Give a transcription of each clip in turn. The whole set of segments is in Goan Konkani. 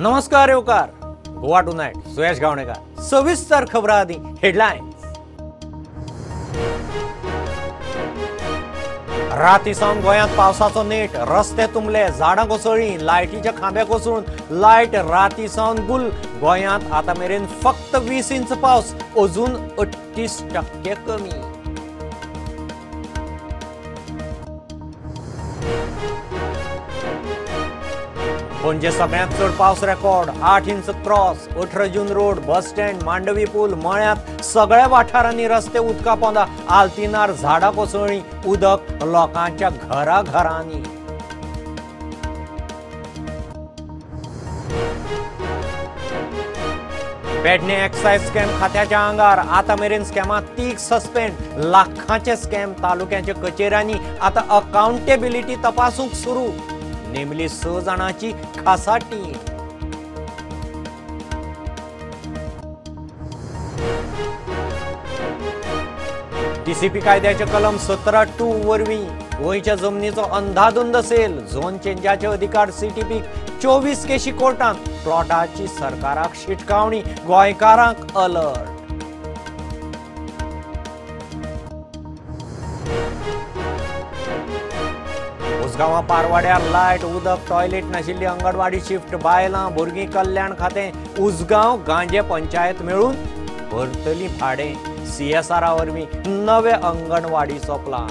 नमस्कार येवकार गोवा टुनायट सुयश गावणेकर। सविस्तर खबरां आदी हेडलायन्स। राती सावन गोंयांत पावसाचो नेट, रस्ते तुंबले, झाडां कोसळ्ळीं, लायटीच्या खांबे कोसळून लायट राती सावन गुल। गोंयांत आतां मेरेन फक्त 20 इंच पावस, अजून 38% कमी। पणजे सगळ्यांत चड पावस रेकॉर्ड, 8 इंच क्रॉस। 18 जून रोड, बस स्टँड, मांडवी पूल, मळ्यांत सगळ्या वाठारांनी रस्ते उदका पोंदा। आल्तिनार झाडां कोसळ्ळीं, उदक लोकांच्या घराघरांनी। पेडणे एक्सायज स्कॅम खात्याच्या आंगार, आतां मेरेन स्कॅमांत 3 सस्पेंड। लाखांचे स्कॅम तालुक्यांच्या कचेऱ्यांनी आतां अकाउंटेबिलिटी तपासूंक सुरू। नेमली 6 जाणांची खासा टीम। टीसीपी कायद्याचे कलम 17(2) वरवीं गोंयच्या जमनीचो अंधाधुंद सेल, झोन चेंजाचे अधिकार सीटीपीक 24 केशी कोर्टांत। प्लॉटाची सरकाराक शिटकावणी, गोंयकारांक अलर्ट। उसगांवां पारवाड्यार लायट, उदक, टॉयलेट नाशिल्ली अंगणवाडी शिफ्ट। बायलां भुरगीं कल्याण खातें उसगांव गांजे पंचायत मेळून भरतली भाडें। सीएसआरा वरवीं नवे अंगणवाडीचो प्लान।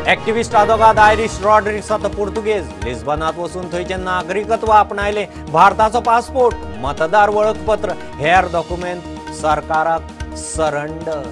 एक्टिविस्ट आदोगाद आयरीश रॉड्रिक्स आतां पुर्तुगेज। लिस्बनांत वचून थंयचें नागरिकत्व आपणायलें। भारताचो पासपोर्ट, मतदार वळखपत्र, हेर डॉक्युमेंट सरकाराक सरेंडर।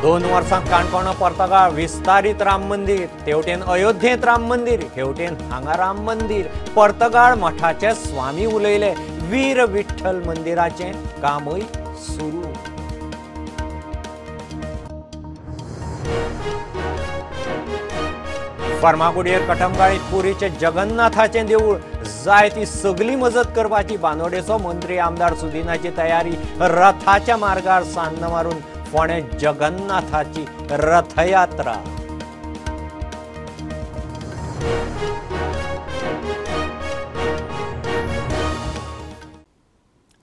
दोन वर्सां काणकोणा पर्तगाळ विस्तारीत राम मंदिर, तेवटेन अयोध्येंत राम मंदिर, हेवटेन हांगा राम मंदिर। पर्तगाळ मठाचे स्वामी उलयले, वीर विठ्ठल मंदिराचें कामूय सुरू। फर्मागुडयेर कटमगाळीत पुरीचे जगन्नाथाचें देवूळ, जाय ती सगली मजत करपाची बांदोडेचो मंत्री आमदार सुदिनाची तयारी। रथाच्या मार्गार सान्न मारून फोंडें जगन्नाथाची रथयात्रा।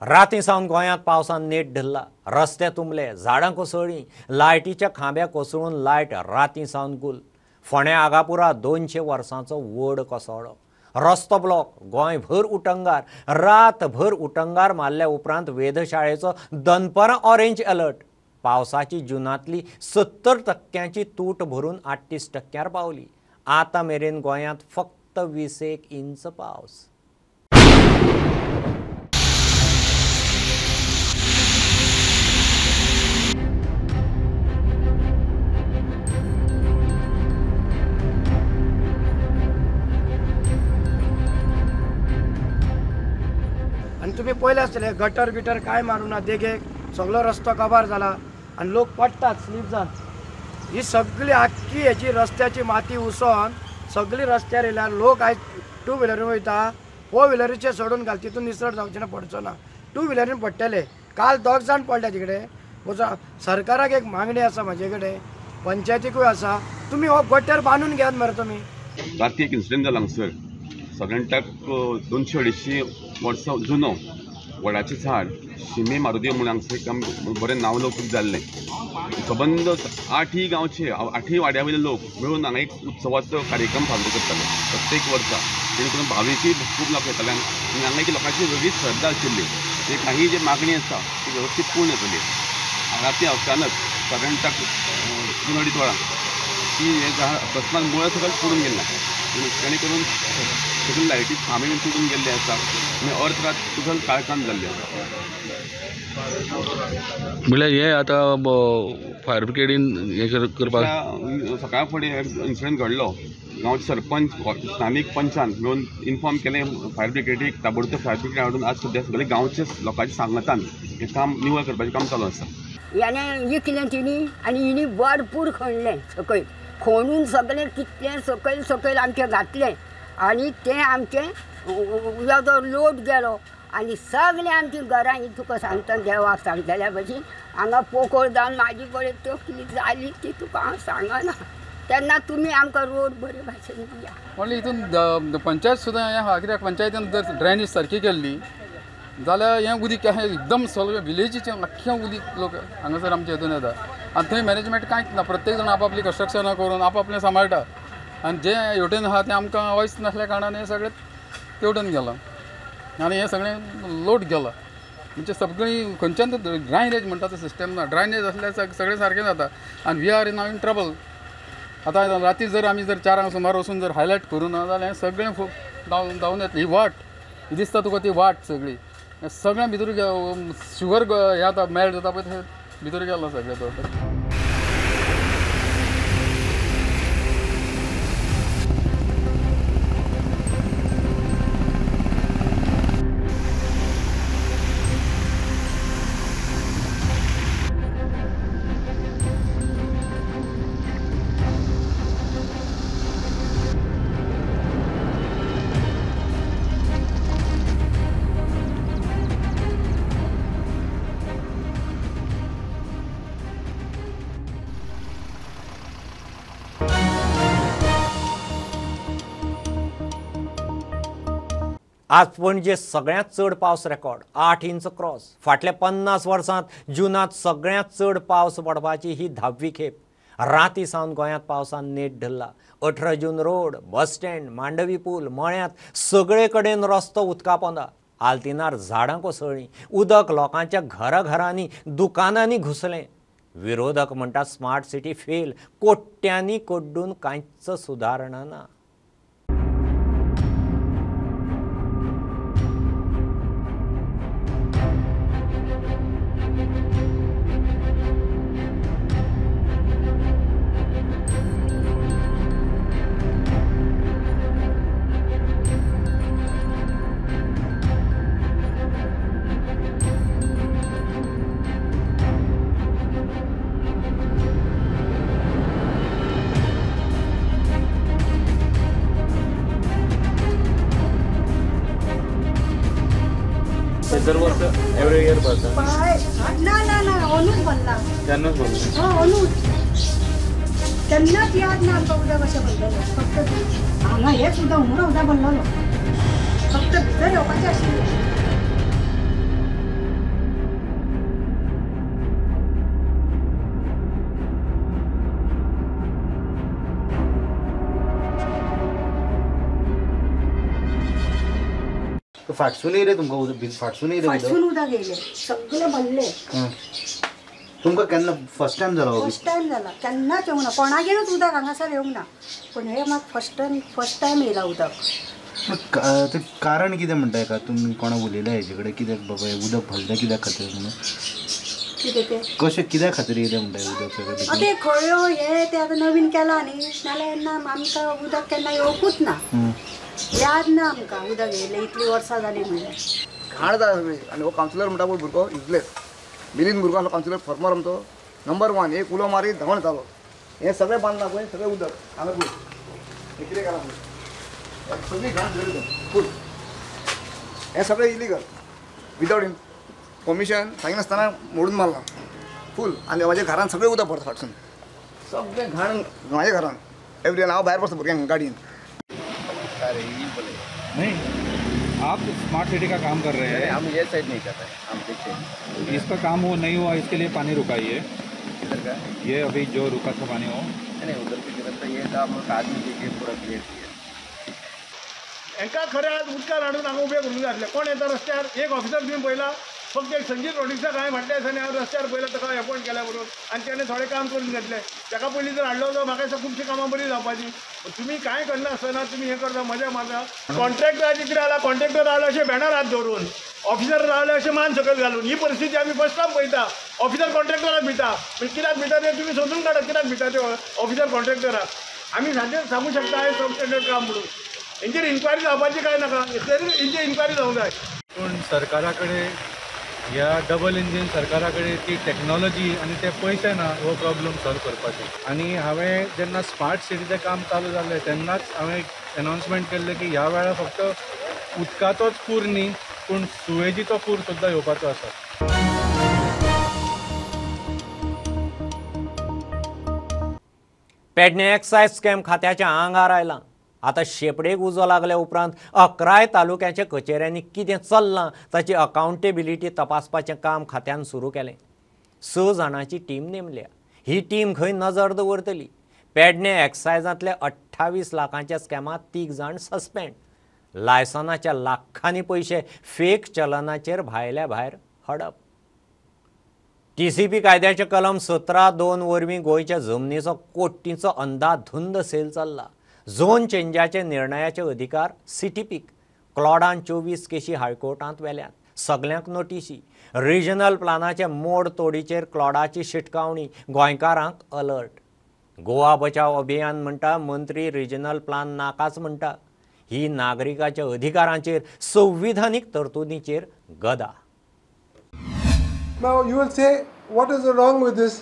राती सावन गोंयांत पावसान नेट धरला, रस्ते तुंबले, झाडां कोसळ्ळीं, लायटीच्या खांब्या कोसळून लायट राती सावन गुल। फोंडें आगापुरा 200 वर्सांचो व्हड कोसळ्ळो, रस्तो ब्लॉक, गोंयभर उटंगार। रातभर उटंगार मारल्या उपरांत वेधशाळेचो दनपरां ऑरेंज अलर्ट। पावसाची जुनांतली 70% तूट भरून 38% पावली। आतां मेरेन गोंयांत फक्त 20 इंच पावस। तुम्ही पळयलें आसतलें गटर बिटर काय मारूं ना, देगेक सगळो रस्तो काबार जाला आनी लोक पडटात स्लीप जावन। ही सगळी आख्खी हेजी रस्त्याची माती उसोन सगळी रस्त्यार येयल्या। लोक आयज टू व्हिलरीन वयता, फोर व्हिलरीचे सोडून घाल, तितून निसर जावचें ना, पडचो ना, टू व्हिलरीन पडटले। काल 2 जाण पडले तिकडे। सरकाराक एक मागणी आसा म्हाजे कडेन, पंचायतीकूय आसा, तुमी हो गटर बांदून घेयात मरे तुमी। राती एक इन्सिडंट जाला हांगसर, सगळ्यांक 200-250 वर्सां जुनो वडाचें झाड शिमे मारुदेव म्हणून हांगसर एकदम बरें नांव लौकीक जाल्लें। सबंद 8 गांवचे 8 वाड्या वयले लोक मेळून हांगा एक उत्सवाचो कार्यक्रम साजरो करताले प्रत्येक वर्सा, जेणे करून भाविकूय खूब लोक येताले आनी हांगा एक लोकांची वेगळी श्रद्धा आशिल्ली, ते काही जी मागणी आसा ती वेवस्थीत पूर्ण जातली। राती अचानक सादारण 2-2.5 वरां ती हें झाड अकस्मात मुळां सकयल पडून गेल्लें, जेणे करून सगळी लायटी खांबे बीन तुटून गेल्ले आसा आनी अर्द रात टोटल काळखान जाल्लें आसा। म्हणल्यार हें आतां फायर ब्रिगेडीन हें करपाक सकाळ फुडें इन्सिडंट घडलो, गांवचे सरपंच स्थानीक पंचान मेळून इन्फॉर्म केलें फायर ब्रिगेडीक। ताबडतोब फायर ब्रिगेड हाडून आज सद्या सगळे गांवचे लोकांच्या सांगातान हें काम निवळ करपाचें काम चालू आसा। याने विकलें तिणी आनी हिणी भरपूर खणलें सकयल, खणून सगळें कितलें सकयल सकयल आमचें घातलें आनी तें आमचें उदक लोट गेलो आनी सगळें आमची घरां ही तुका सांगता देवाक सांगतल्या भशेन हांगा पोकोळ जावन म्हाजी पळय तकली जाली ती तुका हांव सांगना. तेन्ना तुमी आमकां रोड बरे भाशेन दिया. म्हणल्यार हितून पंचायत सुद्दां हें आहा कित्याक पंचायतीन जर ड्रेनेज सारकी केल्ली जाल्यार हें उदीक एकदम सगळें विलेजीचें आख्खें उदीक लोक हांगासर आमच्या हितून येता आनी थंय मॅनेजमेंट कांयच ना. प्रत्येक जाण आपआपली कन्स्ट्रक्शनां करून आपआपलें सांबाळटा आनी जें हेवटेन आहा तें आमकां वयस नासल्या कारणान हें सगळें तेवटेन गेलां आनी हें सगळें लोट गेलां. म्हणजे सगळीं खंयच्यान ड्रायनेज म्हणटा तें सिस्टम ना. ड्रायनेज आसल्यार सगळें सारकें जाता आनी we are in now in trouble. आतां राती जर आमी जर 4 सुमार वचून जर हायलायट करूं ना जाल्यार हें सगळें धांवन धांवन येतलें. ही वाट ही दिसता तुका ती वाट सगळी सगळ्यां भितर शुगर हें आतां मेल्ट जाता पळय भितर गेलो सगळें तो. आज पणजे सगळ्यांत चड पावस रेकॉर्ड 8 इंच क्रॉस. फाटल्या 50 वर्सांत जुनांत सगळ्यांत चड पावस पडपाची ही 10वी खेप. राती सावन गोंयांत पावसान नेट धरला. 18 जून रोड, बस स्टँड, मांडवी पूल, मळ्यांत सगळे कडेन रस्तो उदका पोंदा. आल्तिनार झाडां कोसळ्ळीं, उदक लोकांच्या घराघरांनी दुकानांनी घुसलें. विरोधक म्हणटात स्मार्ट सिटी फेल, कोट्यांनी कड्डून कांयच सुदारणा ना. दर वर्स एवरी इयर भरता? ना ना ना, अंदूच भरला. तेन्नाच भरला? हय, अंदूच. तेन्नाच याद ना आमकां उदक कशें भरलेलें. फक्त हांगा हेंच उदक हुमरो उदक भरलेलो, फक्त भितर येवपाचें आशिल्लें. फाटसून येयलें तुमकां उदक? फाटसून येयलें? फाटसून उदक येयलें, सगळें भरलें. तुमकां केन्ना फर्स्ट टायम जाला? फर्स्ट टायम जाला, केन्नाच येवंक ना, कोणागेरूच उदक हांगासर येवंक ना, पूण हें म्हाका फर्स्ट टायम येयलां उदक. तें कारण कितें म्हणटा हेका? तुमी कोणा उलयल्या हेजे कडेन कित्याक बाबा हें उदक भरलें कित्याक खातीर म्हणून? कितें तें कशें कित्या खातीर येयलें म्हणटा हें उदक सगळें? तें खळयो हें तें आतां नवीन केलां न्ही, नाल्यार ना आमकां उदक केन्ना येवकूच ना. याद ना आमकां उदक येयलें इतलीं वर्सां जालीं म्हणल्यार. घाण जाता सगळी. आनी हो कावन्सिलर म्हणटा पळय भुरगो युजलेस, मिलीन भुरगो आसलो कावन्सिलर फॉर्मर आमचो नंबर 1, एक उलो मारीत धांवण येतालो. हें सगळें बांदलां पळय, सगळें उदक हांगा पळय हें कितें केलां पळय, सगळी घाण सगळी फूल. हें सगळें इलिगल, विदावट परमिशन सांगिनासतना मोडून मारलां फूल. आनी म्हाज्या घरान सगळें उदक भरता फाटसून, सगळें घाण म्हाज्या घरान एवरी. हांव भायर बसता भुरग्यांक गाडयेन. नहीं, आप स्मार्ट सिटी का काम कर रहे हैं, हम ये साइड नहीं कर रहे हैं, हम पीछे। इसका काम हो नहीं हुआ इसके लिए पानी रुका ये इधर का, ये अभी जो रुका था पानी हो नहीं उधर की तरफ से ये काम आदमी देखिए पूरा क्लियर किया। एका खरें आज उदकान हाडून हांगा उबे करूंक जाय आसलें. कोण येता रस्त्यार एक ऑफिसर तुमी पळयला, फक्त एक संजीत रॉड्रिग्साक हांवें फाटल्या दिसांनी हांव रस्त्यार पळयला, ताका एपॉयंट केल्या बरोबर आनी तेणें थोडें काम करून घेतलें. ताका पयलीं जर हाडलो जाल्यार म्हाका दिसता खुबशीं कामां बरीं जावपाचीं. तुमी कांय करनासतना तुमी हें करता, मजा मारता. कॉन्ट्रॅक्टराचें कितें जालां, कॉन्ट्रॅक्टर रावले अशें बॅनर हात दवरून, ऑफिसर रावले अशें मान सकयल घालून. ही परिस्थिती आमी फर्स्ट टायम पळयता. ऑफिसर कॉन्ट्रॅक्टराक भिता, म्हणजे कित्याक भिता तें तुमी सोदून काडा, कित्याक भिता ते ऑफिसर कॉन्ट्रॅक्टराक. आमी सारकें सांगूंक शकता हें सब स्टँडर्ड काम म्हणून. हेंचेर इन्क्वायरी जावपाची काय नाका, हेंचेर इन्क्वायरी जावंक जाय. पूण सरकारा कडेन ह्या डबल इंजीन सरकारा कडेन ती टॅक्नॉलॉजी आनी ते पयशे ना हो प्रॉब्लम सॉल्व करपाची. आनी हांवें जेन्ना स्मार्ट सिटीचें काम चालू जालें तेन्नाच हांवें एनावन्समेंट केल्लें की ह्या वेळार फक्त उदकाचोच पूर न्ही पूण सुवेजीचो पूर सुद्दां येवपाचो आसा. पेडणे एक्सायज स्कॅम खात्याच्या आंगार आयलां. आतां शेपडेक उजो लागल्या उपरांत 11 तालुक्याच्या कचेऱ्यांनी कितें चल्लां ताची अकाउंटेबिलिटी तपासपाचें काम खात्यान सुरू केलें. 6 जाणांची टीम नेमल्या. ही टीम खंय नजर दवरतली. पेडणे एक्सायजांतल्या 28 लाखांच्या स्कॅमांत 3 जाण सस्पेंड. लायसनाच्या लाखांनी पयशे फेक चलनाचेर भायल्या भायर हडप. TCP कायद्याच्या कलम 17(2) वरवीं गोंयच्या जमनीचो कोटींचो अंदाधुंद सेल चल्ला. झोन चेंजाचे निर्णयाचे अधिकार CTPक. क्लॉडान 24 केशी हायकोर्टांत व्हेल्यात. सगल्यांक नोटिशी. रिजनल प्लानाचे मोड तोडीचेर क्लॉडाची शिटकावणी. गोंयकारांक अलर्ट. गोवा बचाव अभियान म्हणटा मंत्री रिजनल प्लान नाकाच म्हणटा. ही नागरिकाच्या अधिकारांचेर संविधानीक तरतुदींचेर गदा. Now you will say, what is wrong with this?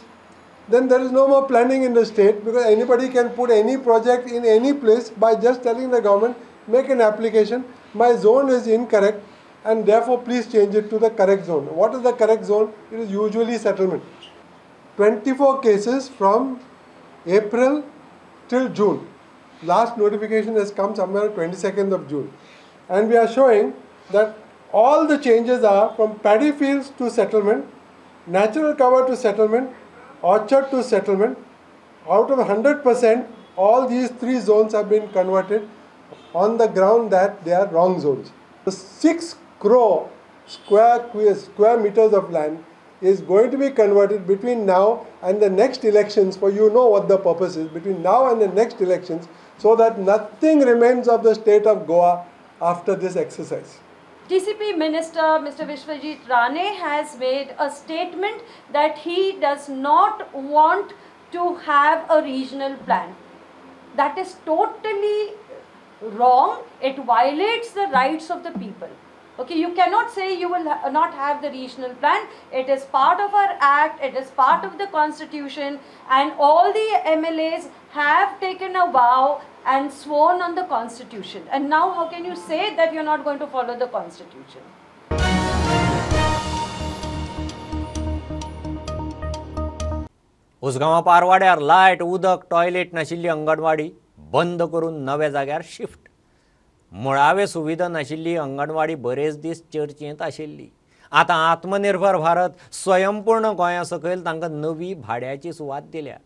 Then there is no more planning in the state, because anybody can put any project in any place by just telling the government, make an application, my zone is incorrect and therefore please change it to the correct zone. What is the correct zone? It is usually settlement. 24 cases from April till June. Last notification has come somewhere 22nd of June. And we are showing that all the changes are from paddy fields to settlement, natural cover to settlement, orchard to settlement. Out of 100%, all these 3 zones have been converted on the ground that they are wrong zones. The 6 crore square meters of land is going to be converted between now and the next elections, for you know what the purpose is, between now and the next elections, so that nothing remains of the state of Goa after this exercise. TCP Minister Mr. Vishwajit Rane has made a statement that he does not want to have a regional plan. That is totally wrong. It violates the rights of the people. Okay, you cannot say you will not have the regional plan. It is part of our act, it is part of the constitution, and all the MLAs have taken a vow and sworn on the constitution. And now how can you say that you are not going to follow the constitution? उसगांवा पारवाड्यार light, उदक, टॉयलेट नाशिल्ली अंगणवाडी बंद करून नव्या जाग्यार शिफ्ट. मुळावे सुविधा नाशिल्ली अंगणवाडी बरेच दीस चर्चेंत आशिल्ली. आतां आत्मनिर्भर भारत स्वयंपूर्ण गोंया सकयल तांकां नवी भाड्याची सुवात दिल्या.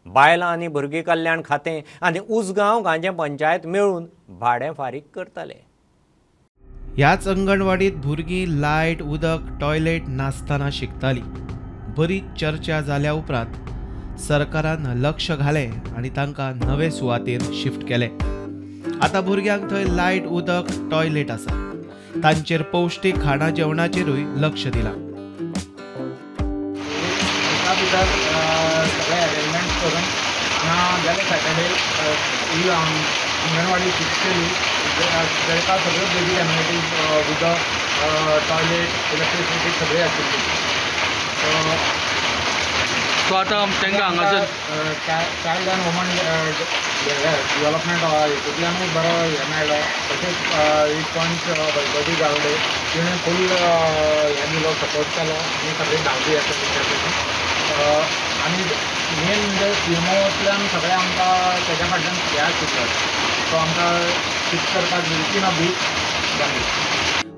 बायलां आनी भुरगीं कल्याण खातें आनी उसगांव गांजें पंचायत मेळून भाडें फारीक करतले. ह्याच अंगणवाडीत भुरगीं लायट, उदक, टॉयलेट नासतना शिकताली. बरी चर्चा जाल्या उपरांत सरकारान लक्ष घालें आनी तांकां नवे सुवातेर शिफ्ट केलें. आतां भुरग्यांक थंय लायट, उदक, टॉयलेट आसा. तांचेर पौश्टीक खाणा जेवणाचेरूय लक्ष दिलां. एका भितर सगळे अरेंजमेंट करून हांगा गेले सॅटर्डे ही अंगणवाडी फिक्स केली. ताका सगळ्यो बेजीक एम्युनिटीज, उदक, टॉयलेट, इलेक्ट्रिसिटी सगळी आशिल्ली. सो आतां तांकां हांगासर चायल्ड अँड वुमन डेव्हलपमेंट हितूंतल्यानूय बरो हें मेळ्ळो. तशेंच एक पंच भगवती गावडे तिणें फूल हें दिलो, सपोर्ट केलो आनी सगळी धांवली आसा तेच्या. आनी मेन म्हणजे CMOतल्यान सगळें आमकां तेज्या फाटल्यान हें आशिल्लो, सो आमकां फिक्स करपाक वितीन अ वीक जाली.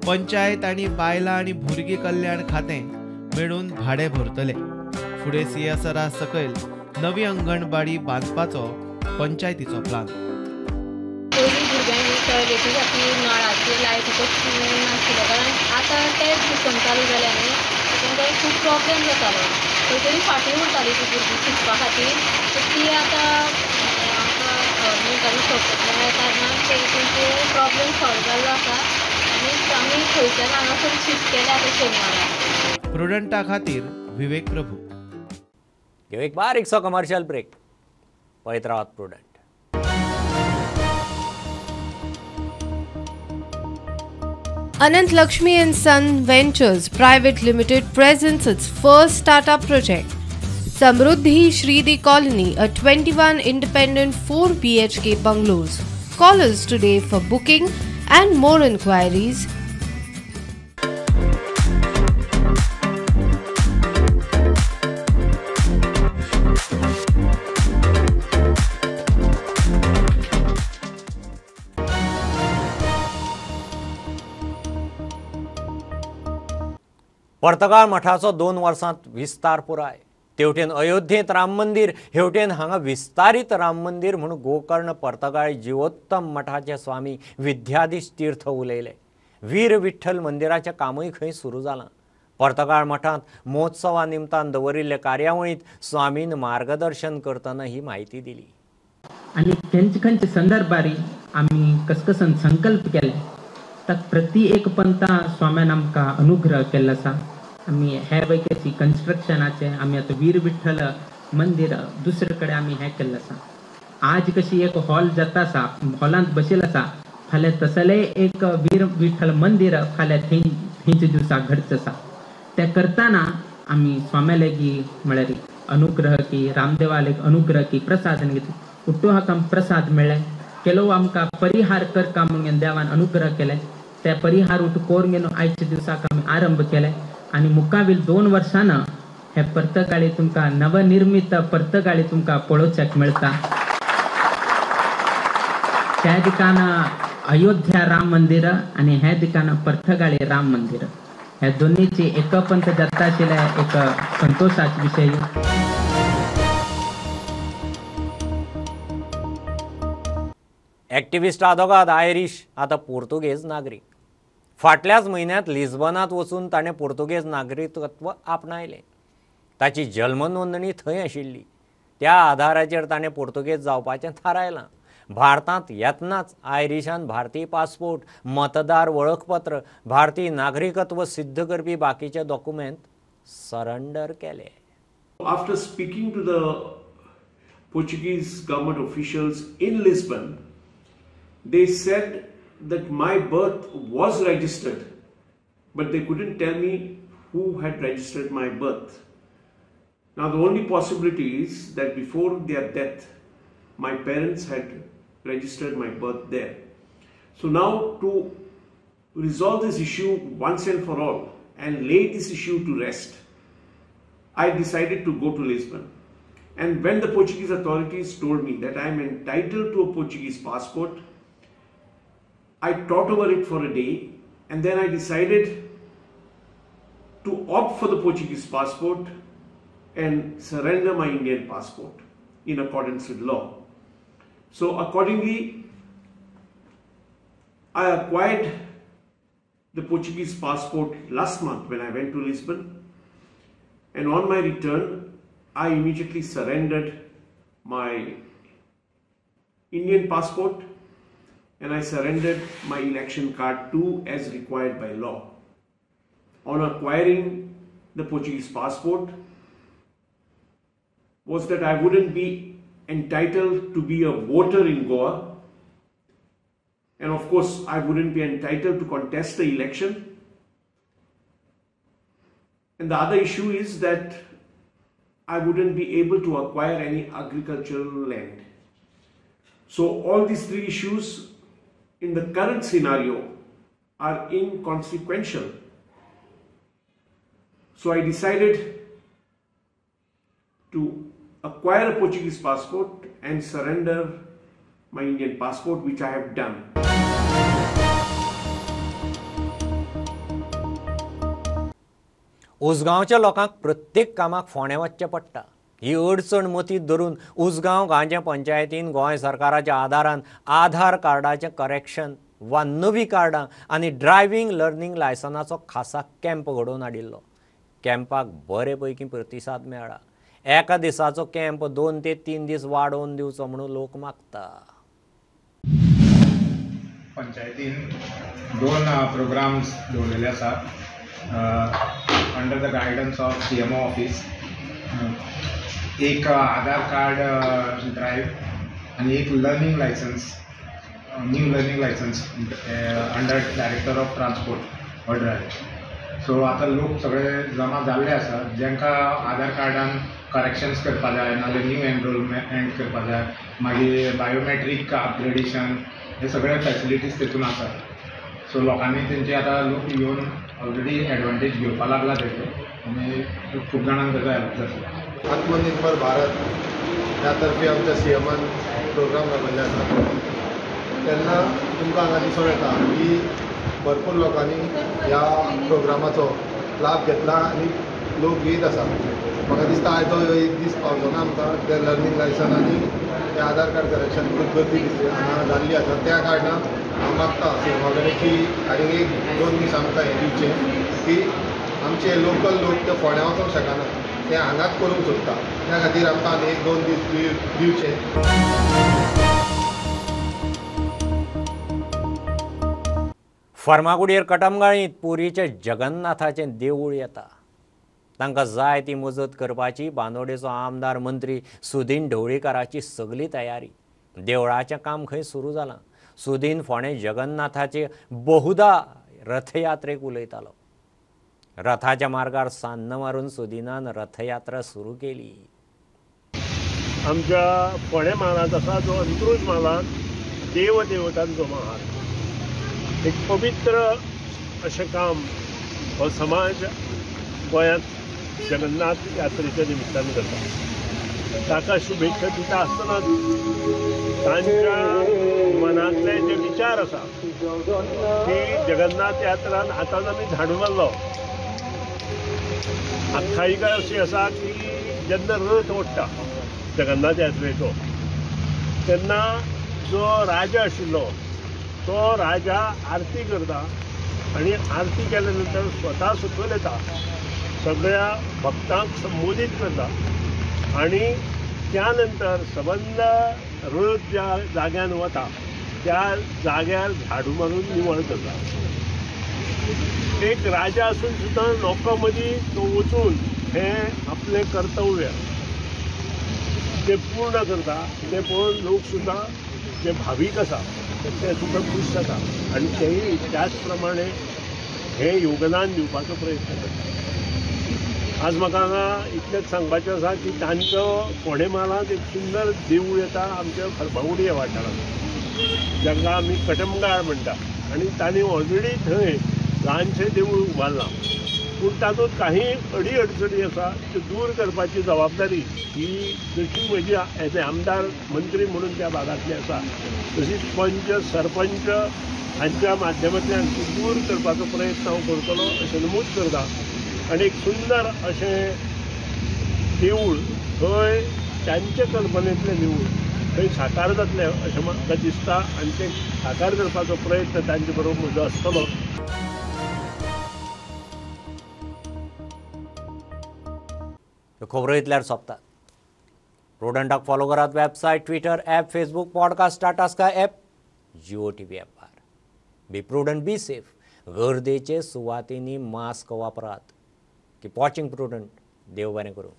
पंचायत आनी बायलां आनी भुरगीं कल्याण खातें मेळून भाडें भरतले. फुडें CSRा सकयल नवी अंगणवाडी बांदपाचो पंचायतीचो प्लान. पयलीं भुरग्यांक टॉयलेटी खातीर नळाची लायटीचो नाशिल्लो कारण आतां टॅप सिस्टम चालू जाल्या न्ही, तांकां खूब प्रॉब्लेम जातालो. खंय तरी फाटीं उरताली ती भुरगीं शिकपा खातीर. ती आतां आमकां गव्हर्मेंटान सपोर्ट मेळ्ळ्या कारणान तेंचे प्रॉब्लेम सॉल्व जाल्लो आसा आनी आमी थंयच्यान हांगासर शिफ्ट केल्या आतां शेनवारा. प्रुडंटा खातीर विवेक प्रभू. एक बारीकसो कमर्शियल ब्रेक. पळयत रावात Prudent. Anant Lakshmi and Son Ventures Private Limited presents its first startup project, Samruddhi Shreedi Colony, a 21 independent 4 BHK bungalows. Call us today for booking and more inquiries. Partagal मठाचो 2 वर्सांत विस्तार पुराय. तेवटेन अयोध्येंत राम मंदिर, हेवटेन हांगा विस्तारीत राम मंदिर म्हूण गोकर्ण पर्तगाळ जिवोत्तम मठाचे स्वामी विद्याधीश तीर्थ उलयले. वीर विठ्ठल मंदिराचें कामूय खंय सुरू जालां. पर्तगाळ मठांत महोत्सवा निमतान दवरिल्ले कार्यावळींत स्वामीन मार्गदर्शन करतना ही म्हायती दिली. आनी खंयचे खंयचे संदर्भारी आमी कसकसन संकल्प केले तर प्रति एक पंथा स्वाम्यान आमकां अनुग्रह केल्लो आसा. आमी हे वैकेची कन्स्ट्रक्शनाचे आमी आतां वीर विठ्ठल मंदिर दुसरे कडेन आमी हें केल्लें आसा. आज कशी एक हॉल जाता आसा, हॉलांत बशिल्लो आसा, फाल्यां तसलें एक वीर विठ्ठल मंदिर फाल्यां थंय थंयच्या दिवसा घडचें आसा. तें करतना आमी स्वाम्या लागीं म्हळ्यार अनुग्रह की रामदेवा लागीं अनुग्रह की प्रसाद घेतलो. उट्टू हाका प्रसाद मेळ्ळें, केलो आमकां परिहार करका म्हणून देवान अनुग्रह केले. ते परिहार उठ कोरून घेवन आयच्या दिवसाक आमी आरंभ केले आनी मुखावेल 2 वर्सां हे पर्तगाळी तुमकां नवनिर्मित पर्तगाळी तुमकां पळोवच्याक मेळटा. त्या दिकान अयोध्या राम मंदिर आनी हे दिकान पर्तगाळी राम मंदिर ह्या दोन्हीची एकपंथ जाता आशिल्ले एक संतोषाचे विशय. एक्टिविस्ट आदोगाद आयरीश आतां पुर्तुगेज नागरीक. फाटल्याच म्हयन्यांत लिस्बनांत वचून ताणें पुर्तुगेज नागरिकत्व आपणायलें. ताची जल्म नोंदणी थंय आशिल्ली. त्या आधाराचेर ताणें पुर्तुगेज जावपाचें थारायलां. भारतांत येतनाच आयरिशान भारतीय पासपोर्ट, मतदार वळखपत्र, भारतीय नागरिकत्व सिद्ध करपी बाकीचे डॉक्युमेंट सरेंडर केले. After speaking to the Portuguese government officials in Lisbon, they said that my birth was registered, but they couldn't tell me who had registered my birth. Now the only possibility is that before their death, my parents had registered my birth there. So now to resolve this issue once and for all and lay this issue to rest, I decided to go to Lisbon. And when the Portuguese authorities told me that I am entitled to a Portuguese passport, I thought over it for a day, and then I decided to opt for the Portuguese passport and surrender my Indian passport in accordance with law. So accordingly, I acquired the Portuguese passport last month when I went to Lisbon, and on my return, I immediately surrendered my Indian passport and I surrendered my election card too as required by law. On acquiring the Portuguese passport was that I wouldn't be entitled to be a voter in Goa, and of course I wouldn't be entitled to contest the election. And the other issue is that I wouldn't be able to acquire any agricultural land. So all these three issues in the current scenario are inconsequential. So I decided to acquire a Portuguese passport and surrender my Indian passport, which I have done. उसगांवच्या लोकांक प्रत्येक कामाक फोंडें वचचें पडटा. ही अडचण मतींत धरून उसगांव गांजे पंचायतीन गोंय सरकाराच्या आदारान आधार कार्डाचें करेक्शन वा नवीं कार्डां आनी ड्रायव्हिंग लर्निंग लायसनाचो खासा कॅम्प घडोवन हाडिल्लो. कॅम्पाक बरे पैकी प्रतिसाद मेळ्ळा. एका दिसाचो कॅम्प 2 ते 3 दीस वाडोवन दिवचो म्हणून लोक मागता. पंचायतीन 2 प्रोग्राम्स दवरलेले आसा under the guidance of CMO office. एक आधार कार्ड ड्रायव्ह आनी एक learning licence, new learning licence under director of transport हो ड्रायव्ह. सो आतां लोक सगळे जमा जाल्ले आसा जांकां आधार कार्डान करेक्शन्स करपा जाय, नाजाल्यार न्यू एनरोलमेंट करपा जाय, मागीर बायोमेट्रीक अपग्रेडेशन, हे सगळे फॅसिलिटीज तितून आसा. सो लोकांनी तेंचे आतां लोक येवन ऑलरेडी एडवांटेज घेवपा लागला तेचो आनी खूब जाणांक तेजो हेल्प जाता. आत्मनिर्भर भारत ह्या तर्फे आमच्या सीएमान प्रोग्राम राबयल्ले आसा. तेन्ना तुमकां हांगा दिसून येता की भरपूर लोकांनी ह्या प्रोग्रामाचो लाभ घेतला आनी लोक येत आसा. म्हाका दिसता आयज तो एक दीस पावचो ना आमकां, ते लर्नींग लायसन आनी ते आधार कार्ड करेक्शन खूब गर्दी दिसली हांगा जाल्ली आसा. त्या कारणान हांव मागता सीएमा कडेन की आनी 1-2 दीस आमकां हें दिवचें की आमचे लोकल लोक ते फोंड्या वचोंक शकना, ते हांगाच करूंक सोदता, त्या खातीर आमकां आनी 1-2 दीस दिवचे. फर्मागुडयेर कटमगाळींत पुरीच्या जगन्नाथाचें देवूळ येता. तांकां जाय ती मजत करपाची बांदोडेचो आमदार मंत्री सुदीन ढवळीकाराची सगली तयारी. देवळाचें काम खंय सुरू जालां. सुदीन फोंडें जगन्नाथाचे बहुदा रथयात्रेक उलयतालो. रथाच्या मार्गार सान्न मारून सुदीनान रथयात्रा सुरू केली. आमच्या फोंडें म्हालांत आसा जो अंत्रुज म्हालांत देवदेवतांचो महाल, एक पवित्र अशें काम हो समाज गोंयांत जगन्नाथ यात्रेच्या निमित्तान करता. ताका शुभेच्छा दिता आसतना तांच्या मनांतले जे विचार आसा की जगन्नाथ यात्रान आतां आमी झाडू मारलो. आख्यायिका अशी आसा की जेन्ना रथ ओडटा जगन्नाथ यात्रेचो तेन्ना जो राजा आशिल्लो तो राजा आरती करता आनी आरती केल्या नंतर स्वता सकयल येता, सगळ्या भक्तांक संबोधीत करता आनी त्या नंतर सबंद रथ ज्या जाग्यान वता त्या जाग्यार झाडू मारून निवळ करता. एक राजा आसून सुद्दां लोकां मदीं तो वचून हें आपलें कर्तव्य ते पूर्ण करता. ते पळोवन लोक सुद्दां जे भावीक आसा ते सुद्दां खूश जाता आनी तेय त्याच प्रमाणे हें योगदान दिवपाचो प्रयत्न करता. आज म्हाका हांगा इतलेंच सांगपाचें आसा की तांचो फोंडें म्हालांत एक सुंदर देवूळ येता आमच्या फर्मागुडी ह्या वाठारांत, जाका आमी कटमगाळ म्हणटा, आनी तांणी ऑलरेडी थंय ल्हानशें देवूळ उबारलां. पूण तातूंत काही अडी अडचणी आसा त्यो दूर करपाची जबाबदारी ही जशी म्हजी एज ए आमदार मंत्री म्हणून त्या भागांतली आसा तशीच पंच सरपंच हांच्या माध्यमांतल्यान ती दूर करपाचो प्रयत्न हांव करतलो अशें नमूद करता. आनी एक सुंदर अशें देवूळ थंय तांचे कल्पनेंतलें देवूळ थंय साकार जातलें अशें म्हाका दिसता आनी तें साकार करपाचो प्रयत्न तांचे बरोबर म्हजो आसतलो. खबरो इतल्यार सोंपतात. प्रुडंटाक फॉलो करात website, Twitter, app, Facebook, podcast, Tata Sky app, Jio TV ॲपार. Be prudent, be safe. गर्देचे सुवातींनी मास्क वापरात. Keep watching Prudent. देव बरें करूं.